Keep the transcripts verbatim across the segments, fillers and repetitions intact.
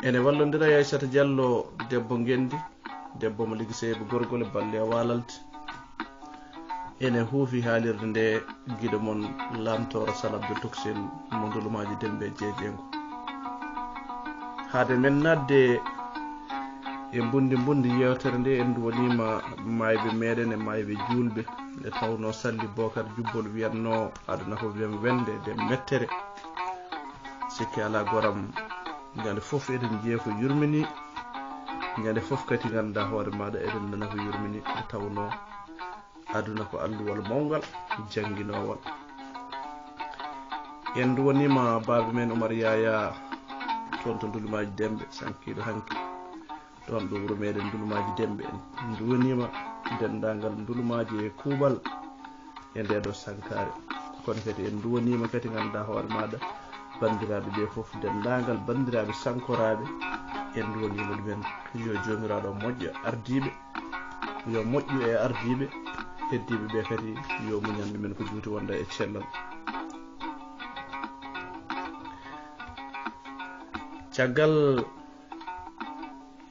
Ene wallondira e Aissata Diallo, debbo Ngenndi, debbo mo Ligiseyɓe Gorgol e Balle e Waalalde. Ene huufi haalirde nde giɗo mon Lamtooro Sal Abdul Tokosel mo Ndulumaaji Demɓe Jeejeengo. Haade men naatde e mbundi mbundi yeewtere nde, en nduwaniima maayɓe meɗen e maayɓe juulɓe, nde tawnoo Salli Bookar Jubbol wiyatnoo aduna ko wem wende de mettere. Sikke alaa goram, ñande fof eɗen njiya ko yurmini, ñande fof kadi ngannduɗaa hoore maaɗa eɗen nana ko yurmini, nde tawnoo aduna ko alluwal mawngal jannginoowal. En nduwaniima baaba men Umar Yaya toon to Ndulumaaji Demɓe, sankiiɗo hanki. Ɗoon ɗo wuro meɗen Ndulumaaji Demɓe, en nduwaniima denndaangal Ndulumaaji e kuuɓal e ndee ɗo sankaare. Kono kadi en nduwaniima kadi ngannduɗaa hoore maaɗa banndiraaɓe ɓe fof, denndaangal banndiraaɓe sankoraaɓe, en nduwaniima ɗumen. Yo Joomiraaɗo moƴƴo ardiiɓe, yo moƴƴu e ardiiɓe, heddiiɓe ɓe kadi yo muñanɗo men ko juuti wonda e cellal. Caggal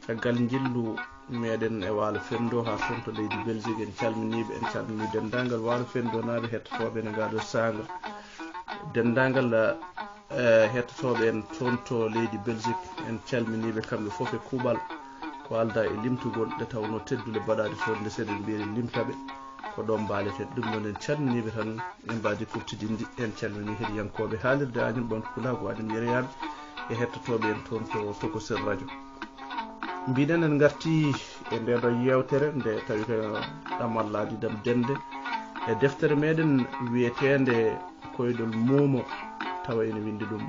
Caggal njillu meɗen e Waalo Fenndo haa toon to leydi Belgique, en calminiiɓe, en calminii denndaangal Waalo Fenndo naaɓe hettotooɓe en e ngaa ɗo saanga. Denndaangal, eh, hettotooɓe en toon to leydi Belgique, en calminiiɓe kamɓe fof e kuuɓal ko aldaa e limtugol, nde tawnoo teddule mbaɗaaɗe toon nde seɗen mbiyri limtaɓe ko ɗoon mbaaleten. Ɗum noon en calminiiɓe tan, en mbaadi kuftidinde, en calminii heɗiyankooɓe haalirde Añam Ɓamtu Pulaagu Añam Yeriyaaɓe e hettotooɓe en toon to Tokosel Radio. Mbiɗen en ngartii e ndee ɗoo yeewtere nde tawi ko ɗamallaaɗi ɗam dende e deftere meɗen wiyeteende Koyɗol Muumo, tawa ene winndi ɗum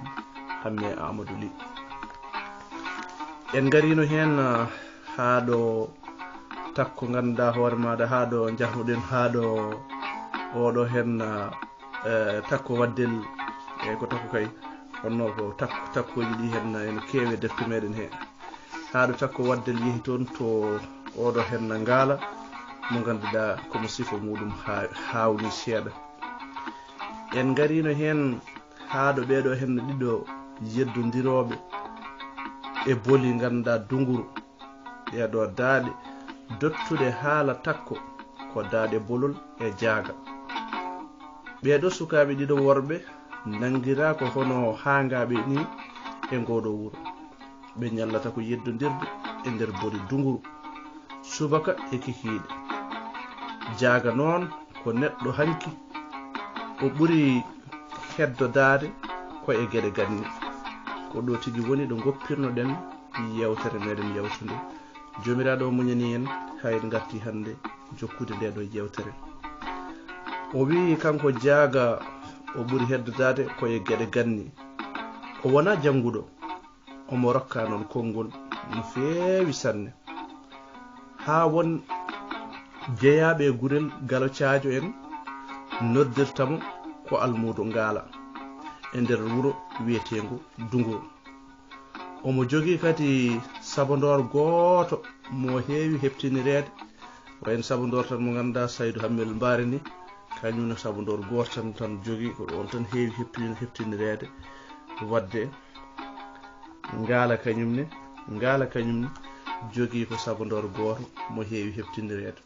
Hammee Aamadu Lih. En ngariino heen, ah, haa ɗo takko ngannduɗaa hoore maaɗa, haa ɗo njahruɗen, haa ɗo oɗo heen, ah, eh, takko waddel, e ko takko kay, honno ko takko, takkooji ɗi heen ene keewi e defte meɗen he. Haa ɗo takko waddel yehi toon to oɗo heen ngaala, mo ngannduɗaa ko mo sifa muɗum haa-, haawni seeɗa. En ngariino heen haa ɗo ɓee ɗoo heen ɗiɗo yeddondirooɓe e boli ngannduɗaa dunguru. Ɗee ɗoo daaɗe dottuɗe haala takko ko daaɗe bolol e jaaga. Ɓee ɗoo sukaaɓe ɗiɗo worɓe nanngiraa ko hono haangaaɓe nii e ngoo ɗoo wuro. Ɓe ñallata ko yeddondirde e nder boli dunguru, subaka e kikiiɗe. Jaaga noon ko neɗɗo hanki, o ɓuri heddodaade ko e geɗe ganni. Ko ɗo tigi woni ɗo ngoppirnoɗen yeewtere meɗen yawtunde. Joomiraaɗo o muñani en haa en ngarti hannde jokkude nde ɗo yeewtere. O wiyi kanko jaaga o ɓuri heddodaade ko e geɗe ganni. O wonaa jannguɗo, omo rokka noon konngol no feewi sanne. Haa won jeyaaɓe e gurel Galo Caajo en noddirta mo ko Almuudo Ngaala e nder wuro wiyeteengo Dunguru. Omo jogii kadi sabandoor gooto mo heewi heɓtinireede. Wayno sabandoor tan mo ngannduɗaa Saydu Hammel Mbaari ni, kañum ne sabandoor gooto tan, tan jogii, ko oon tan heewi heɓtini-, heɓtinireede. Waɗde Ngaala kañum ne, Ngaala kañum ne jogii ko sabandoor gooto mo heewi heɓtinireede.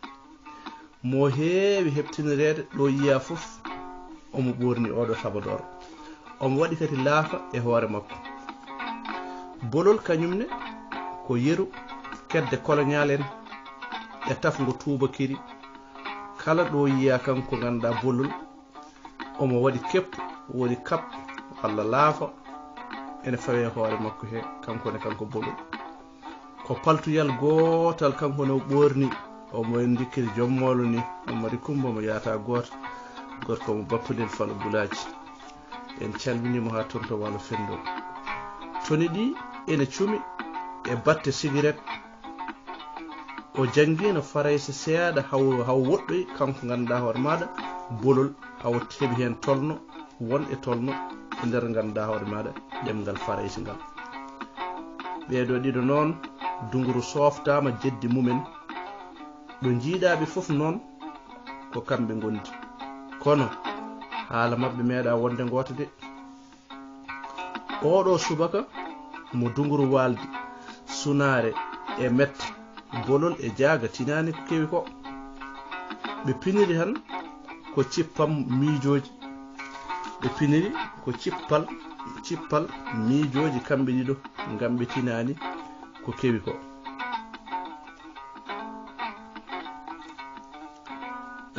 Mo heewi heɓtinireede ɗo yiyaa fof, omo ɓoorni oɗo sabandoor. Omo waɗi kadi laafa e hoore makko. Bolol kañum ne ko yeru kedde koloñaal en e tafngo tuubakiri. Kala ɗo yiyaa kanko ngannduɗaa bolol, omo waɗi keppu, woni kap walla laafa, ene fawe hoore makko he, kanko ne, kanko bolol. Ko paltuyal gootal kanko ne o ɓoorni, omo en ndikkiri jom moolo ni, Ammadi Kummba mo yaata gooto, gorko mo Bappandel Falo Gulaaji. En calminii mo haa toon to Waalo Fenndo. Toni ɗi ene cumi e batte sigaret. O janngiino Farayse seeɗa, haw, haw woɗɗoyi, kanko ngannduɗaa hoore maaɗa, bolol, haw heɓi heen tolno, won e tolno e nder ngannduɗaa hoore maaɗa ɗemngal Farayse ngal. Ɓee ɗoo ɗiɗo noon, Dunguru sooftaama jeddi mumen. Ɗo njiiɗaa ɓe fof noon, ko kamɓe ngondi. Kono haala maɓɓe meeɗaa wonde ngoota de. Oɗo subaka mo Dunguru waaldi, Sunaare e mette, bolol e jaaga tinaani ko kewi ko. Ɓe piniri han ko cippam miijooji. Ɓe piniri ko cippal, cippal miijooji kamɓe ɗiɗo, ngam ɓe tinaani ko kewi ko.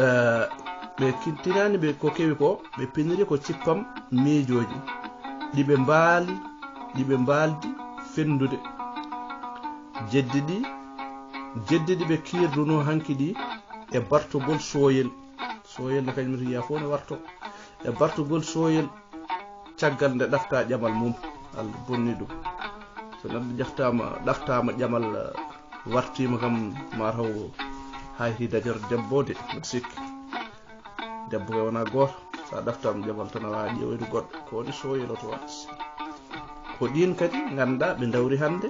Eh, ɓe kin-, tinaani ɓe ko kewi ko, ɓe piniri ko cippam miijooji, ɗi ɓe mbaali, ɗi ɓe mbaaldi fenndude. Jeddi ɗi, jeddi ɗi ɓe kiirduno hanki ɗi e bartugol sooyel. Sooyel na kañum to yiya fof ne warto. E bartugol sooyel caggal nde ɗafta ƴamal mum. Allah bonni ɗum. So neɗɗo ƴeftaama, ɗaftaama ƴamal, eh, wartiima kam, ma taw hayti dañor debbo de, mbiɗa sikki. Debbo kay wonaa gooto. So a ɗaftaama ƴamal tan, a waawaa ƴeewoyde goɗɗo. Ko woni sooyel o to waɗ. Ko ɗiin kadi ngannduɗaa ɓe ndawri hannde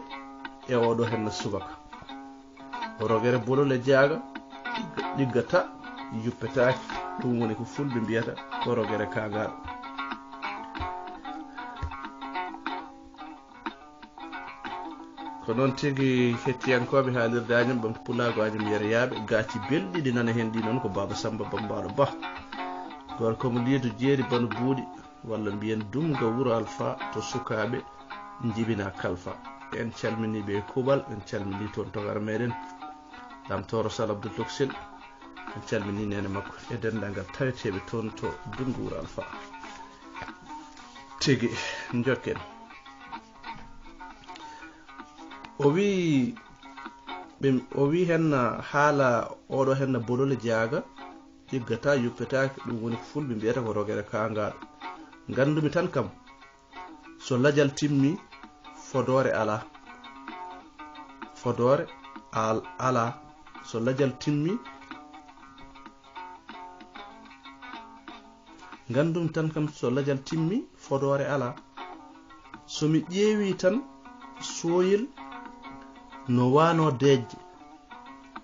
e oɗo henna subaka. Rogere bolol e jaaga, ɗigga, ɗiggata, yuppetaake. Ɗum woni ko fulɓe mbiyata ko rogere kaagaaɗo. Ko noon tigi, hettiyankooɓe haalirde Añam Ɓamto Pulaagu Añam Yeriyaaɓe, gaaci belɗi ɗi nana heen ɗi noon ko Baaba Sammba Bammbaaɗo Bah. Gorko mo Liido Jeeri Bano Buuɗi, walla mbiyen Dumga Wuro Alfa to sukaaɓe njibina kalfa. En calminii ɓe e kuuɓal, en calminii toon to gaɗa meɗen Lam Tooro Sal Abdul Toksel, en calminii neene makko e denndaangal taweteeɓe toon to Dumga Wuro Alfa. Tigi, njokken. O wii, ɓe, o wii henna haala oɗo henna bolol e jaaga, ɗiggata, yuppetaake, ɗum woni ko fulɓe mbiyata ko rogere kaangaaɗo. Nganndumi tan kam, so lajal timmi, fodoore alaa. Fodoore al-, alaa. So lajal timmi, nganndumi tan kam, so lajal timmi, fodoore alaa. So mi ƴeewi tan, sooyel no waano deeƴde.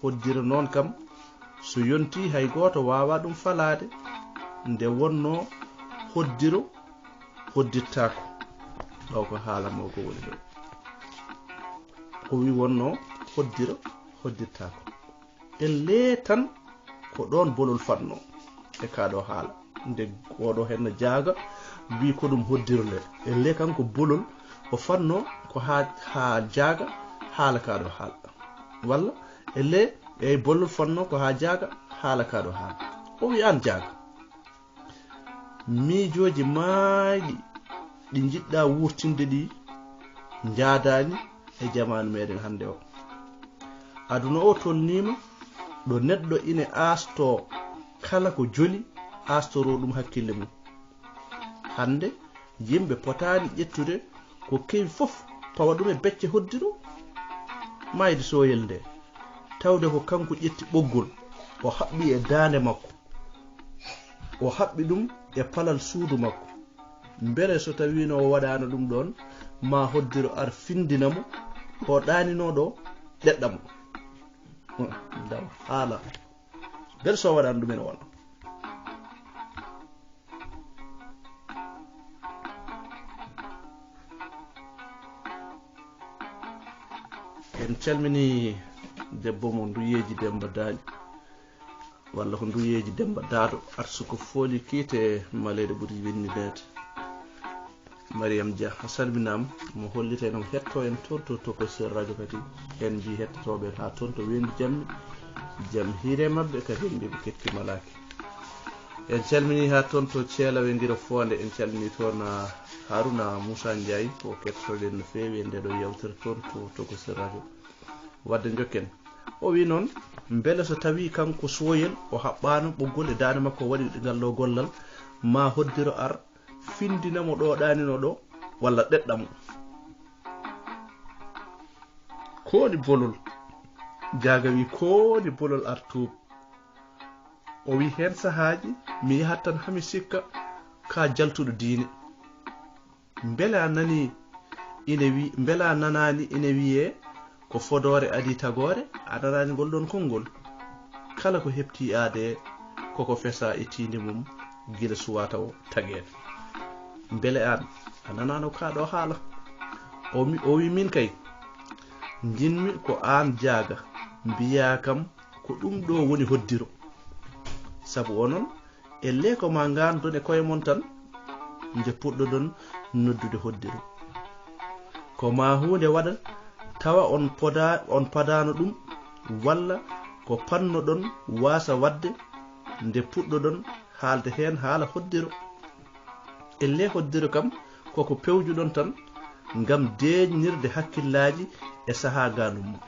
Hoddiro noon kam, so yontii, hay gooto waawaa ɗum falaade. Nde wonnoo hoddiro, hoddittaako. Ɗo ko haala mawko woni ɗo. Ko wi wonnoo hoddiro, hoddittaako. Ellee tan ko ɗoon bolol fannoo e kaa ɗo haala. Nde oɗo henna jaaga, mbii ko ɗum hoddiro nde. Ellee kanko bolol o fannoo ko haa, haa jaaga haala kaa ɗo haala. Walla ellee, eey, bolol fannoo ko haa jaaga haala kaa ɗo haala. O wi aan jaaga, miijooji maayɗi ɗi njiɗɗaa wuurtinde ɗi njaadaani e jamaanu meɗen hannde o. Aduna o tolniima ɗo neɗɗo ine aastoo kala ko joli, aastoroo ɗum hakkille mum. Hannde yimɓe potaani ƴettude ko kewi fof, pawa ɗum e becce hoddiro maayde sooyel nde, tawde ko kanko ƴetti ɓoggol, o haɓɓi e daande makko, o haɓɓi ɗum e palal suudu makko. Mbele so tawiino o waɗaano ɗum ɗoon, ma hoddiro ar findina mo, o ɗaaninoo ɗo, ɗeɗɗa mo. Daw haala. Mbele so waɗaano ɗum ene wona. En calmini debbo mo Nduyeeji Demba Daaƴ, walla ko Nduyeeji Demba Daado, arsuko fooli kiite maleeɗe ɓuri winnineede. Mariam Dia, a salminaama. Mo hollitay no hetto en toon to Tokosel Radio kadi. En mbii hettotooɓe en haa toon to Weendu Jammi, jam hiire maɓɓe, kadi en mbii ɓe ketti malaaki. En calminii haa toon to Ceelawe Ngiro Foonde, en calminii toon, ah, Haruna Moussa Ndiaye, o kettoɗen no feewi e nde ɗo yewtere toon to Tokosel Radio. Wadde njokken. O wi noon, mbele so tawii kanko sooyel o haɓɓaano ɓoggol e daande makko, o waɗi ngal ɗo gollal, ma hoddiro ar findina mo ɗo ɗaanino ɗo, walla ɗeɗɗa mo. Ko woni bolol? Jaaga wi, ko woni bolol ar tuub? O wi, heen sahaaji mi yahat tan hami sikka ka jaltuɗo diine. Mbele a nanii ine wi-, mbele a nanaani ine wiyee ko fodoore adii tagoore? A nanaani ngol ɗoon konngol? Kala ko heɓtii aadee, koko fesaa e tiinde mum gila suwaa tawo tageede. Mbele aan a nanaano kaa ɗo haala? O mi-, o wi, miin kay, Njiɗmi ko aan jaaga mbiyaa kam ko ɗum ɗoo woni hoddiro. Sabu onon, ellee ko maa ngaandon e koye mon tan, nde puɗɗoɗon noddude hoddiro. Ko maa huunde waɗa tawa on podaa-, on padaano ɗum, walla ko pannoɗon waasa waɗde nde puɗɗoɗon haalde heen haala hoddiro. Ellee hoddiro kam koko pewjuɗon tan ngam deeƴnirde hakkillaaji e sahaa nganumma.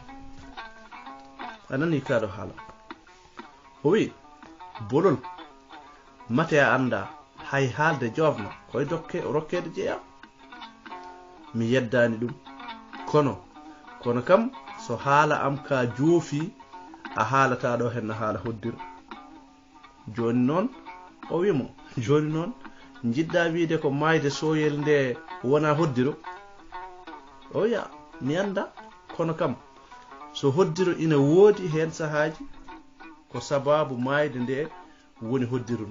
A nanii kaa ɗoo haala? O wi'i, "Bolol, mate a anndaa, hay haalde joofna, koye dokke-, rokkeede jeyaa." Mi yeddaani ɗum. Kono, kono kam, so haala am kaa joofii, a haalataa ɗoo heen no haala hoddiro. Jooni noon, o wi'i mo, "Jooni noon, njiɗɗaa wi'ude ko maayde sooyel nde wonaa hoddiro?" O wi'a, "Mi anndaa, kono kam, so hoddiro ina woodi heen sahaaji, ko sabaabu maayde nde woni hoddiro."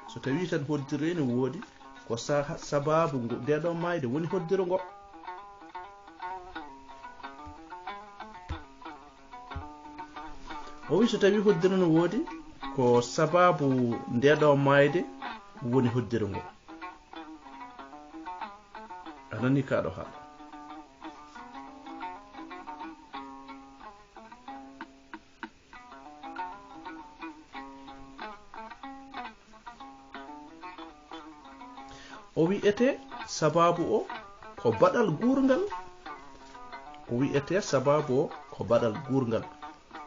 So tawii tan hoddiro ene woodi, ko sa-, sabaabu ngo, ndee ɗoo maayde woni hoddiro ngo. O wi so tawii hoddiro no woodi, ko sabaabu ndee ɗoo maayde woni hoddiro ngo. A nanii kaa ɗoo haala? O wi'etee sabaabu o ko baɗal guurngal. O wi'etee sabaabu o ko baɗal guurngal.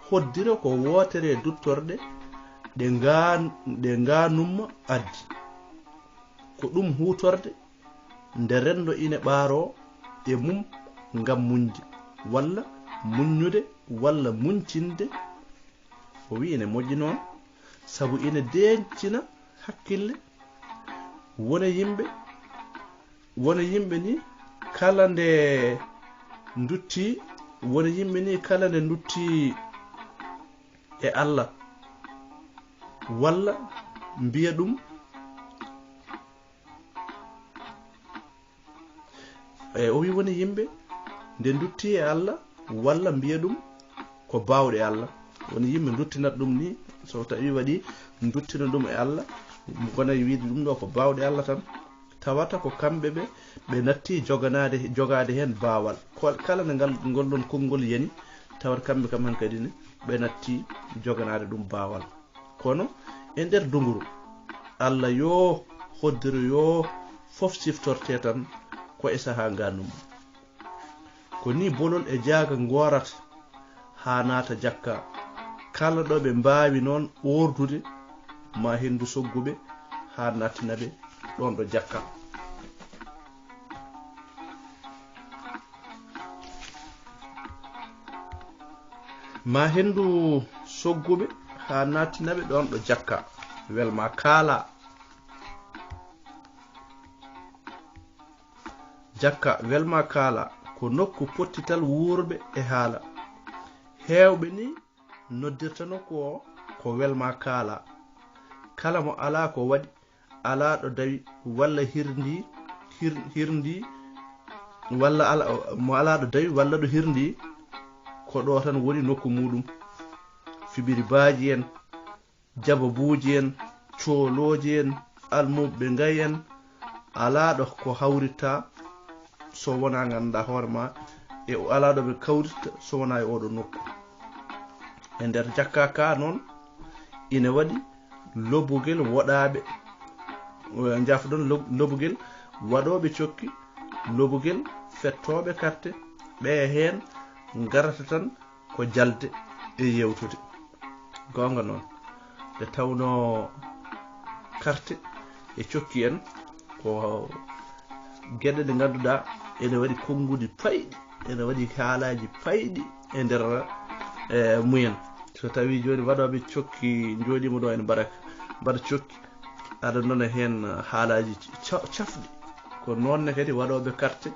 Hoddiro ko wootere e duttorɗe ɗe ngaan-, ɗe ngaanumma addi. Ko ɗum huutorde nde renndo ine ɓaaroo e mum ngam muñde, walla muññude, walla muñcinde. O wi'i ene moƴƴi noon, sabu ene deeƴtina hakkille. Wona yimɓe, wona yimɓe ni kala nde ndutti, wona yimɓe ni kala nde ndutti e Allah, walla mbiya ɗum, E, o wi woni yimɓe nde ndutti e Allah, walla mbiya ɗum ko baawɗe Allah. Woni yimɓe nduttinat ɗum ni, so tawi waɗi nduttina ɗum e Allah, gona e wiide ɗum ɗo ko baawɗe Allah tan. Tawata ko kamɓe ɓe, ɓe natti joganaade, jogaade heen baawal. Ko, kala nde ngal, ngol ɗon konngol yani, tawata kamɓe kam hankadi ne, ɓe natti joganaade ɗum baawal. Kono e nder dunguru, Allah yo hoddiro yo fof siftorte tan ko e sahaa nganum. Ko ni bolol e jaaga ngoorata haa naata jakka. Kala ɗo ɓe mbaawi noon oordude, ma henndu sogguɓe haa nattina ɓe ɗoon ɗo jakka. Ma henndu sogguɓe haa nattina ɓe ɗoon ɗo jakka. Welma kaala. Jakka, welma kaala, ko nokku pottital wuurɓe e haala. Heewɓe ni noddirta nokku o ko welma kaala. Kala mo alaa ko waɗi, alaa ɗo dawi walla hirndi, hir-, hirndi, walla ala, mo alaa ɗo dawi walla ɗo hirndi, ko ɗo tan woni nokku muuɗum. Fibiri baaji en, jababuuji en, coolooji en, almuɓɓe ngayi en, alaa ɗo ko hawritta so wonaa ngannduɗaa hoore ma, e alaa ɗo ɓe kawritta so wonaa e oɗo nokku. E nder jakka ka noon, ina waɗi lobugel woɗaaɓe, eh, njaafoɗon, lob-, lobugel waɗooɓe cokki, lobugel fettooɓe karte, ɓe heen ngarata tan ko jalde e yewtude. Goonga noon, nde tawnoo karte e cokki en ko geɗe ɗe ngannduɗaa ene waɗi konnguɗi payɗi, ene waɗi haalaaji payɗi e nder, eh, mumen. So tawii jooni waɗooɓe cokki njooɗiima ɗo ene mbaɗa, mbaɗa cokki, aɗa nana heen haalaaji ca-, cafɗi. Ko noon ne kadi waɗooɓe karte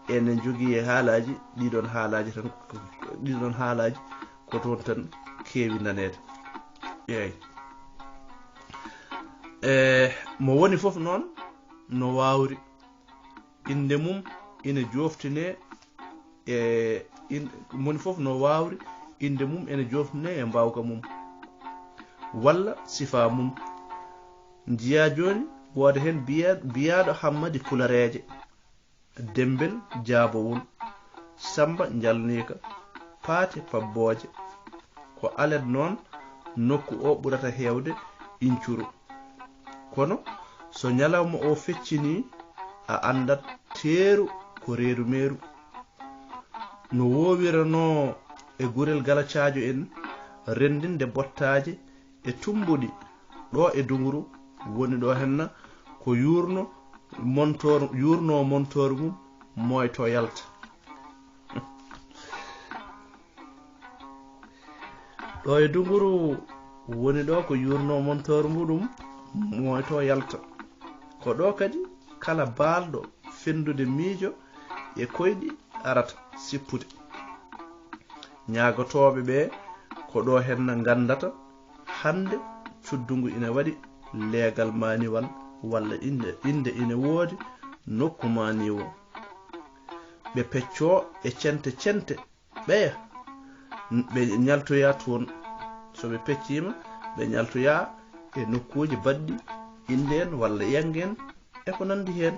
ene njogii e haalaaji, ɗiɗon haalaaji tan, ɗiɗon haalaaji ko toon tan keewi naneede. Eey. E mo woni fof noon no waawri. Innde mum ina jooftinee e in-, moni fof no waawri innde mum ene joofnee e mbaawka mum, walla sifaa mum. Njiyaa jooni wooda heen biya-, biyaaɗo Hammadi Pulareeje, Demmbel Jaabowol, Sammba Njalniika, Paate Pabbooje. Ko alet noon nokku o ɓurata heewde iñcuru. Kono so ñalawma o feccinii, a anndat teeru ko reedu meeru. No woowiranoo e gurel galacaajo en renndinde bottaaje e tummbuɗi ɗo e dunguru woni ɗo henna ko yuurno montoor, yuurno montoor mum moyto yalta. Ɗo e dunguru woni ɗo ko yuurno montoor muɗum moyto yalta. Ko ɗo kadi kala baalɗo fenndude miijo e koyɗi arata sippude. Ñaagotooɓe ɓe ko ɗo henna nganndata hannde cuddu ngu ina waɗi leegal maaniwal walla innde, innde ina woodi nokku maaniwo. Ɓe peccoo e cente cente ɓeya, ɓe ñaltoya toon. So ɓe pecciima, ɓe ñaltoya e nokkuuji baɗɗi innde en walla yannge en e ko nanndi heen.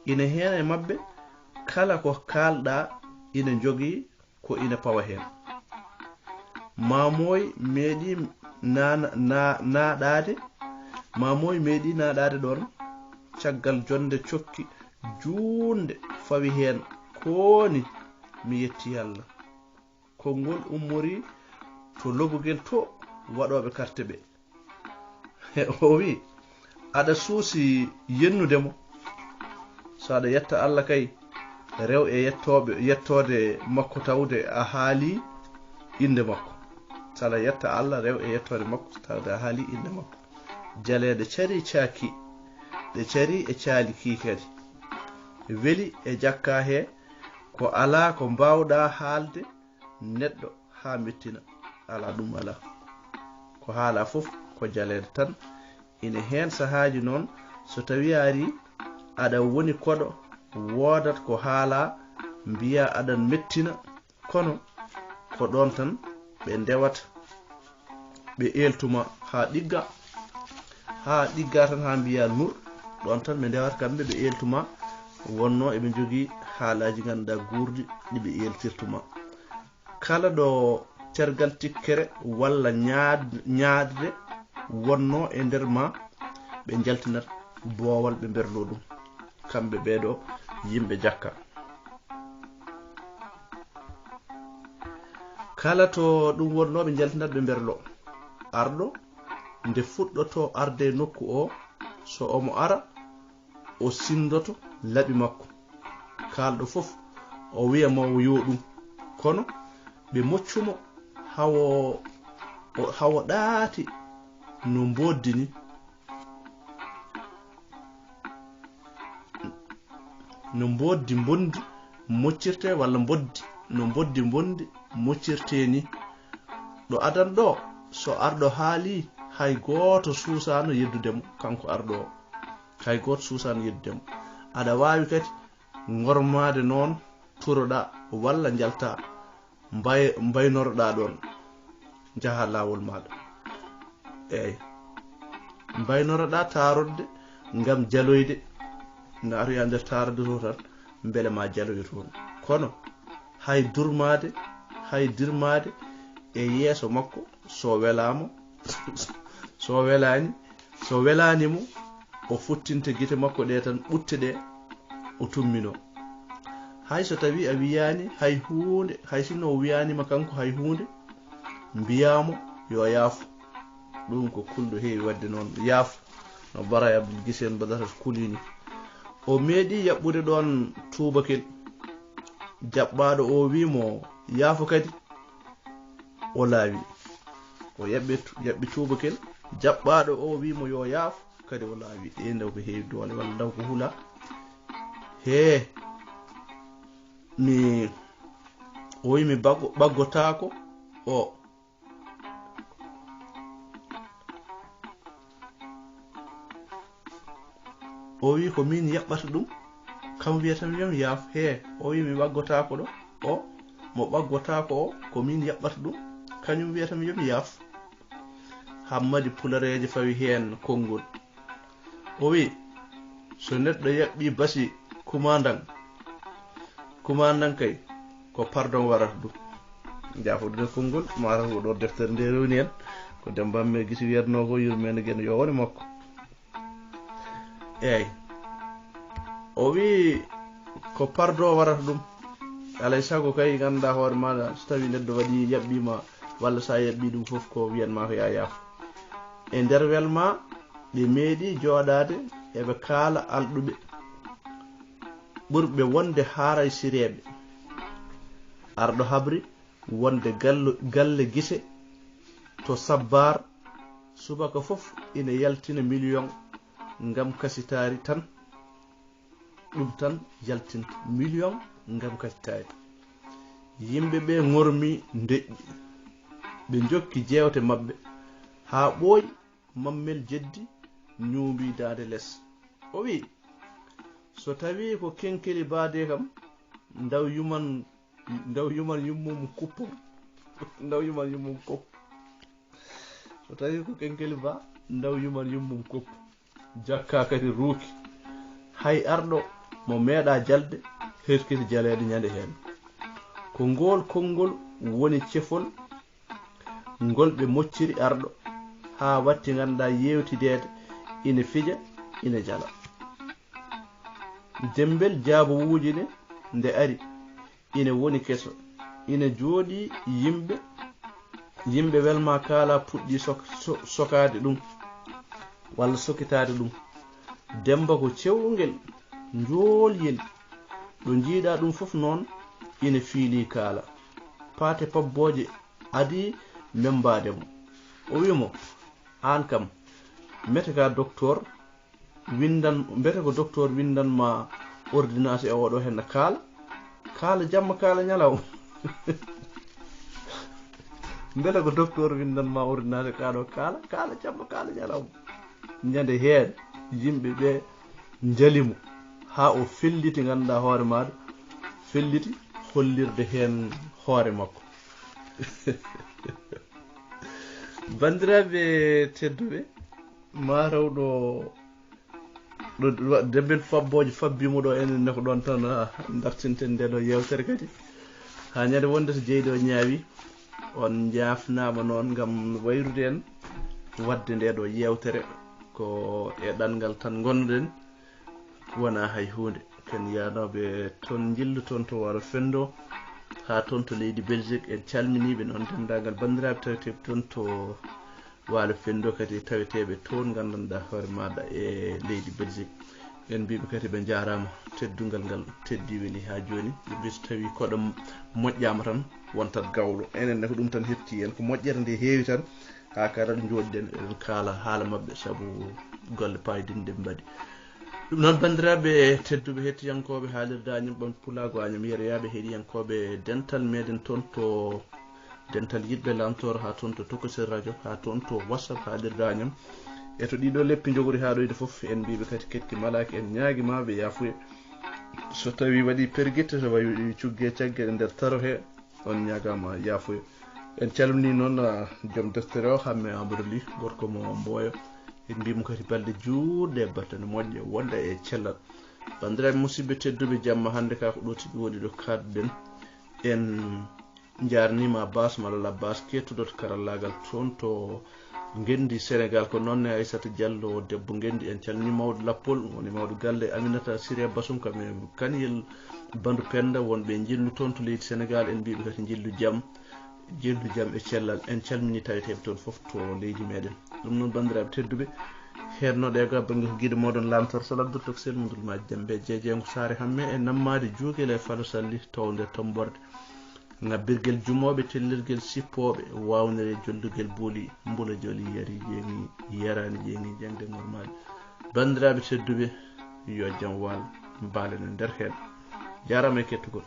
Ina heen e maɓɓe kala ko kaalɗaa ina jogii ko ina pawa heen. Maamoy meeɗi na-, na-, naaɗaade, maamoy meeɗi naaɗaade ɗoon, caggal jonnde cokki juutnde fawi heen, kooni mi yetti Alla. Konngol ummorii to lobugel to waɗooɓe karte ɓe. O wi, aɗa suusi yennude mo. So aɗa yetta Alla kay, rew e yettooɓe, yettoode makko tawde a haali innde makko. So aɗa yetta Alla, rew e yettoode makko tawde a haali innde makko. Jaleeɗe carii caaki, ɗe carii e caali kii kadi. Weli e jakka he, ko alaa ko mbaawɗaa haalde neɗɗo haa mettina, alaa, ɗum alaa. Ko haalaa fof ko jaleeɗe tan. Ine heen sahaaji noon, so tawii a arii, aɗa woni koɗo, woodat ko haalaa, mbiyaa aɗan mettina, kono ko ɗoon tan ɓe ndewata, ɓe eeltu ma haa ɗigga, haa ɗigga tan, haa mbiyaa nur, ɗoon tan ɓe ndewata kamɓe, ɓe eeltu ma, wonnoo eɓe njogii haalaaji ngannduɗaa guurɗi ɗi ɓe eeltirtu ma. Kala ɗo tergal tikkere walla ñaad-, ñaadre wonnoo e nder ma, ɓe njaltinat boowal, ɓe mberloo ɗum. Kamɓe ɓee ɗo yimɓe jakka. Kala to ɗum wonnoo, ɓe njaltinat, ɓe mberloo. Arɗo, nde fuɗɗotoo arde e nokku o, so omo ara, o sinndoto laɓi makko. Kaalɗo fof o wiya mo o yo ɗum. Kono ɓe moccu mo hawo, o, hawo ɗaati no mboddi ni. No mboddi mbondi moccirte walla mboddi, no mboddi mbondi moccirte ni. Ɗo adan ɗo, so arɗo haali, hay gooto suusaano yeddude mo, kanko arɗo o. Hay gooto suusaano yeddude mo. Aɗa waawi kadi ŋormaade noon, turoɗaa walla njaltaa, mbay-, mbaynoroɗaa ɗoon, njahaa laawol maaɗa. Eey. Mbaynoroɗaa taarorde ngam jaloyde, na aroya nder taarorde to tan, mbele ma jaloyo toon. Kono hay durmaade, hay dirmaade e yeeso makko, so welaama, so welaani, so welaani mo, o fottinte gite makko ɗe tan, ɓutte ɗe, o tumminoo. Hay so tawii a wiyaani hay huunde, hay sinno o wiyaani ma kanko hay huunde, mbiyaa mo yo yaafo. Ɗum ko kulɗo heewi waɗde noon, yaafo, no Bara e Abdul Gise en mbaɗata so kulii ni. O meeɗii yaɓɓude ɗoon tuubakel. Jaɓɓaaɗo o wii mo yaafo kadi, o laawi. O yaɓɓi tu-, yaɓɓi tuubakel. Jaɓɓaaɗo o wii mo yo yaafo, kadi o laawi. Ɗe ndaw ko heewi doole walla ndaw ko hula. Hee, mi, o wii mi baggo-, ɓaggotaako o. O wii ko min yaɓɓata ɗum. Kam wiyata mi wiya mi yaafo. Hee, o wii mi ɓaggotaako ɗo. O mo ɓaggotaako o, ko min yaɓɓata ɗum, kañum wiyata mi yomi yaaf. Hammadi Pulareejo fawi heen konngol. O wi, so neɗɗo yaɓɓi basi kumandan, kumandan kay ko pardon warata ɗum. Jaafoɗude konngol, mataw ko ɗo deftere nde rewni en, ko Demba Amme Gisi wiyatnoo ko, yurmeende gen yo wone makko. Eey. O wi, ko pardon warata ɗum. Alay sago kay nganndaa hoore maaɗa, so tawii neɗɗo waɗi, yaɓɓiima, walla so a yaɓɓii ɗum fof, ko wiyan ma ko yaa yaafo. E nder welma, ɓe meeɗi jooɗaade eɓe kaala alɗuɓe ɓurɓe wonde haaraysireeɓe. Arɗo habri wonde gallo-, galle Gise to Sabbaar, subaka fof ina yaltina miliyoŋ ngam kasitaari tan. Ɗum tan yaltinta miliyoŋ ngam kasitaari. Yimɓe ɓe ŋormi ndeƴƴi. Ɓe njokki jeewte maɓɓe haa ɓooyi. Mammel jeddi, ñuumbi daande les. O wi, so tawii ko kenkeli baade kam, ndaw yuman, ndaw yuman yummum kuppum. Ndaw yuman yummum kup. So tawii ko kenkeli ba, ndaw yuman yummum kup. Jakka kadi ruuki. Hay arɗo mo meeɗa jalde, herkiti jaleede ñande heen. Ko ngool konngol woni cefol ngol ɓe mocciri arɗo, haa watti nganndaa yeewtideede ina fija, ina jala. Demmbel jaabo wuujine nde ari, ina woni keso, ina jooɗii yimɓe, yimɓe welma kaala puɗɗi sok-, so-, sokaade ɗum, walla sokitaade ɗum. Demba ko cewngel, njoolyel, ɗo njiiɗa ɗum fof noon ina fiilii kaala. Paate pabbooje adii membaade mo. O wi mo, aan kam, mete ka doktoor winndan, mbete ko doktoor winndan ma ordonnance e oɗo henna kaala? Kaala jamma, kaala ñalawma. Mbele ko doktoor winndan ma ordonnance ka ɗo kaala? Kaala jamma, kaala ñalawma. Ñande heen, yimɓe ɓe njali mo haa o felliti, ngannduɗaa hoore maaɗa, felliti hollirde heen hoore makko. Banndiraaɓe tedduɓe, mataw ɗo, ɗo, ɗo, demben fabbooje fabbiimo ɗo, enen ne ko ɗoon tan, ah, dartinten nde ɗo yeewtere kadi. Haa ñande wonde so jeyɗo ñaawi, on njaafnaama noon ngam wayrude en waɗde nde ɗo yeewtere. Ko e ɗanngal tan ngonnoɗen, wonaa hay huunde. Ken yaanooɓe toon njillu toon to Waalo Fenndo, haa toon to leydi Belgique, en calminii ɓe noon, denndaangal banndiraaɓe taweteeɓe toon to Waalo Fenndo, kadi taweteeɓe toon nganndanɗaa hoore maaɗa e leydi Belgique. En mbiyii ɓe kadi ɓe njaaraama, teddungal ngal teddii weli haa jooni. Ɓe mbii so tawii koɗo moƴƴaama tan, wontat gawlo. Enen ne ko ɗum tan heɓtii en, ko moƴƴere nde heewi tan, haa kadi ɗo njooɗiɗen, eɗen kaala haala maɓɓe, sabu golle paydinɗe ɓe mbaɗi. Ɗum noon, banndiraaɓe tedduɓe, hettiyankooɓe haalirde Añam Ɓam Pulaagu Añam Yeroyaaɓe, heɗiyankooɓe dental meɗen toon to dental yiɗɓe Laamtoor, haa toon to Tokosel Radio, haa toon to WhatsApp haalirde Añam, e to ɗiɗo leppi njogori haaɗoyde fof, en mbiiɓe kadi keɗki malaaki, en ñaagi ma ɓe yaafuye. So tawii waɗi pergitte, so wayi cugge cagge e nder taro he, on ñaagaama yaafuye. En calminii noon, ah, joom deftere o, Hamme Amadou Ly, gorko mo Mboyo. En mbii mo kadi balɗe juutɗe e battane moƴƴe, wonɗe e cellal. Banndiraaɓe musidɓe tedduɓe, jamma hannde ka ko ɗo tigi woni ɗo kaaɗuɗen. En njaarniima Abbas Malal Abbas, keettuɗo to karallaagal toon to Ngenndi Senegaal. Ko noon ne Aissata Diallo, debbo Ngenndi, en calminii mawɗo lappol, woni mawɗo galle Aminata Siré Basum, kam e Kaniyel Bandu Penda, wonɓe e njillu toon to leydi Senegaal, en mbiiɓe kadi njillu jam, njillu jam e cellal. En calminii taweteeɓe toon fof to leydi meɗen. Ɗum noon, banndiraaɓe tedduɓe, heɗnooɓe ga bannge ko giɗo mooɗon Laamtoor Sal Abdoul Toksel Mundul Maaji Dembe, Jeejeengo Saare Hamme e Nammaade Juugel e Falo Salli, townde Tomborde. Ŋabbirgel jumooɓe, tellirgel sippooɓe, waawnere jollugel booli, mbula joli yari jeeŋi, yaraani jeeŋi, jaŋde normal. Banndiraaɓe tedduɓe, yo jam waal, mbaalen e nder heen. Jaaraama e kettugol.